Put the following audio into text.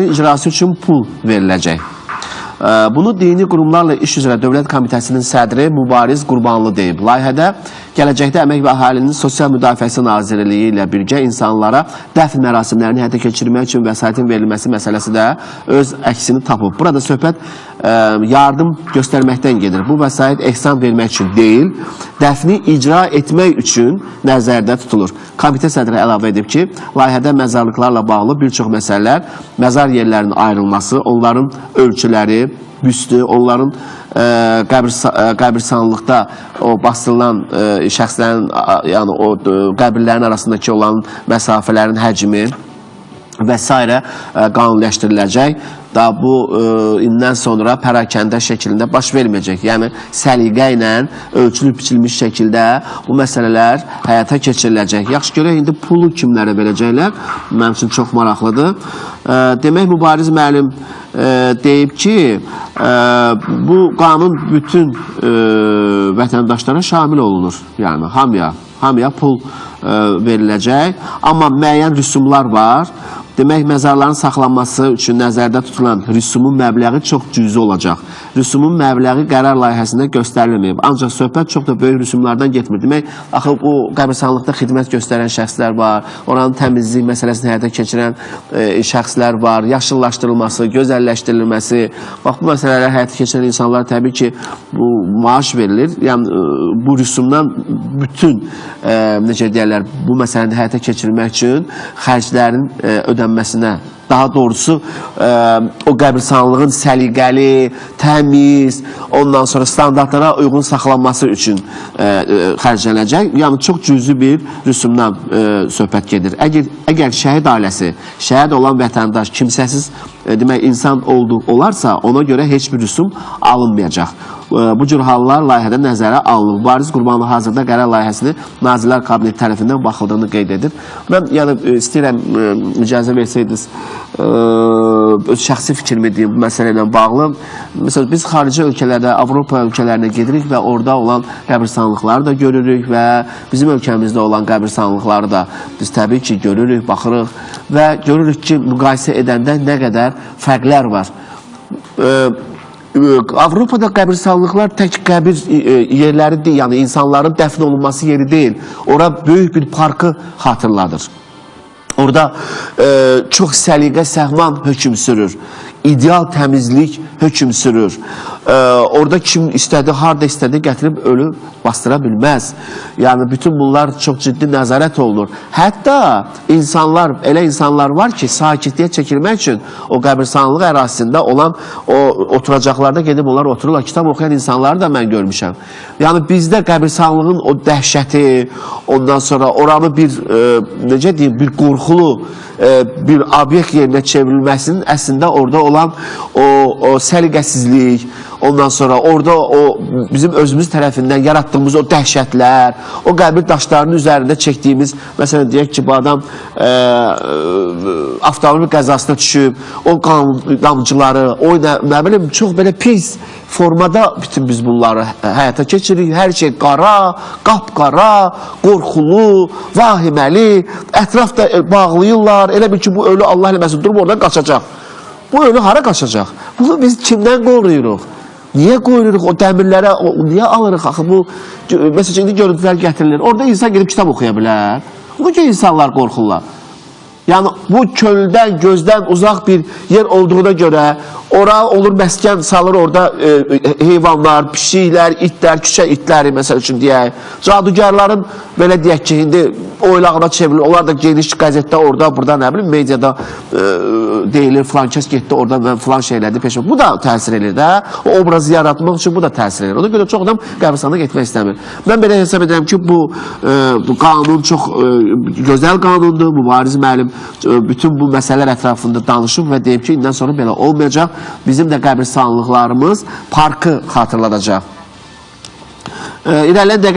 İcrası üçün pul veriləcək. Bunu Dini Qurumlarla İş üzrə Dövlət Komitəsinin sədri Mübariz Qurbanlı deyib. Layihədə gələcəkdə Əmək və Əhalinin Sosial Müdafiəsi Nazirliyi ilə birgə insanlara dəfn mərasimlərini həyata keçirmək üçün vəsaitin verilməsi məsələsi də öz əksini tapıb. Burada söhbət yardım göstərməkdən gedir. Bu vəsait ehsan vermək üçün deyil, dəfni icra etmək üçün nəzərdə tutulur. Komitə sədri əlavə edib ki, layihədə məzarlıqlarla bağlı bir çox məsələlər, məzar yerlərinin ayrılması, onların ölçüləri, büstü, onların qəbirstanlıqda o bastırılan şəxslərin, yəni o qəbirlərin arasındakı olan məsafələrin həcmi və s. Qanuniləşdiriləcək. Daha bu indən sonra pərakəndə şəklində baş verməyəcək. Yəni səliqə ilə ölçülüb biçilmiş şəkildə bu məsələlər həyata keçiriləcək. Yaxşı, görək indi pulu kimlərə verəcəklər? Mənim üçün çox maraqlıdır. Demək Mübariz müəllim deyib ki, bu qanun bütün vətəndaşlara şamil olunur. Yəni hamıya pul veriləcək. Amma müəyyən rüsumlar var. Demək, məzarların saxlanması üçün nəzərdə tutulan rüsumun məbləği çox cüzi olacaq. Rüsumun məbləği qərar layihəsində göstərilməyib. Ancaq söhbət çox da böyük rüsumlardan getmir. Demək, axı bu qəbirstanlıqda xidmət göstərən şəxslər var, oranın təmizlik məsələsini həyata keçirən şəxslər var, yaşıllaşdırılması, gözəlləşdirilməsi. Bax, bu məsələləri həyata keçirən insanlar təbii ki, bu maaş verilir. Yəni, bu rüsumdan bütün, necə deyərlər, bu məsələni həyata keçirmək üçün xərclərin ödənməsinə, daha doğrusu o qəbirstanlığın səliqəli, təmiz, ondan sonra standartlara uyğun saxlanması üçün xərclənəcək. Yəni, çox cüzi bir rüsumdan söhbət gedir. Əgər şəhid ailəsi, şəhid olan vətəndaş, kimsəsiz demək, insan olarsa, ona görə heç bir rüsum alınmayacaq. Bu cür hallar layihədə nəzərə alınır. Mübariz Qurbanlı hazırda qərar layihəsini Nazirlər Kabineti tərəfindən baxıldığını qeyd edir. Mən yəni istəyirəm, icazə versəydiniz, öz şəxsi fikrimi deyim bu məsələ ilə bağlı. Məsələn, biz xarici ölkələrdə, Avropa ölkələrinə gedirik və orada olan qəbirstanlıqları da görürük və bizim ölkəmizdə olan qəbirstanlıqları da biz təbii ki görürük, baxırıq və görürük ki, müqayisə edəndə nə qədər fərqlər var. Avropada qəbirstanlıqlar tək qəbir yerləri deyil, yəni insanların dəfn olunması yeri deyil. Ora böyük bir parkı xatırladır. Orada çox səliqə səhman hökm sürür. İdeal təmizlik hökm sürür. Orada kim istədi, harada istədi gətirib ölü bastıra bilməz. Yəni bütün bunlar çox ciddi nəzarət olunur. Hətta insanlar, elə insanlar var ki, sakitliyə çəkilmək üçün o qəbirstanlıq ərazisində olan o oturacaqlarda gedib onlar otururlar. Kitab oxuyan insanları da mən görmüşəm. Yəni bizdə qəbirstanlığın o dəhşəti, ondan sonra oranı bir, necə deyim, bir qorxulu bir obyekt yerinə çevrilməsinin əslində orada olan o səliqəsizlik, ondan sonra orada o bizim özümüz tərəfindən yaratdığımız o dəhşətlər, o qəbir daşlarının üzərində çəkdiyimiz, məsələn deyək ki, bu adam avtomobil qəzasına düşüb, o damcıları, o nə bilim, çox belə pis formada bütün biz bunları həyata keçiririk. Hər şey qara, qapqara, qorxulu, vahiməli, ətrafda bağlayırlar. Elə bil ki, bu ölü Allah eləməsin, durub oradan qaçacaq. Bu ölü hara qaçacaq? Bunu biz kimdən qoruyuruq? Niyə qoyuruq o dəmirlərə, niyə alırıq axı bu? Məsələn, indi görüntülər gətirilir. Orada insan gedib kitab oxuya bilər. Bu ki, insanlar qorxurlar. Yəni, bu köldən, gözdən uzaq bir yer olduğuna görə ora olur, məskən salır orada heyvanlar, pişiklər, itlər, küçə itləri, məsəl üçün deyək. Cadugarların, belə deyək ki, indi oylağına çevrilir. Onlar da geniş qəzetdə orada, burada, nə bilim, mediada deyilir, filan kəs getdi orada, filan şey elədi, peşman. Bu da təsir edir də. O obrazı yaratmaq üçün bu da təsir edir. Ona görə çox adam qəbirstanlığa getmək istəmir. Mən belə hesab edirəm ki, bu qanun çox gözəl qanundur. Mübariz müəllim bütün bu məsələlər ətrafında danışıb və deyib ki, indən sonra belə olmayacaq. Bizim də qəbirstanlıqlarımız parkı xatırladacaq. İrəliyən dəqiqə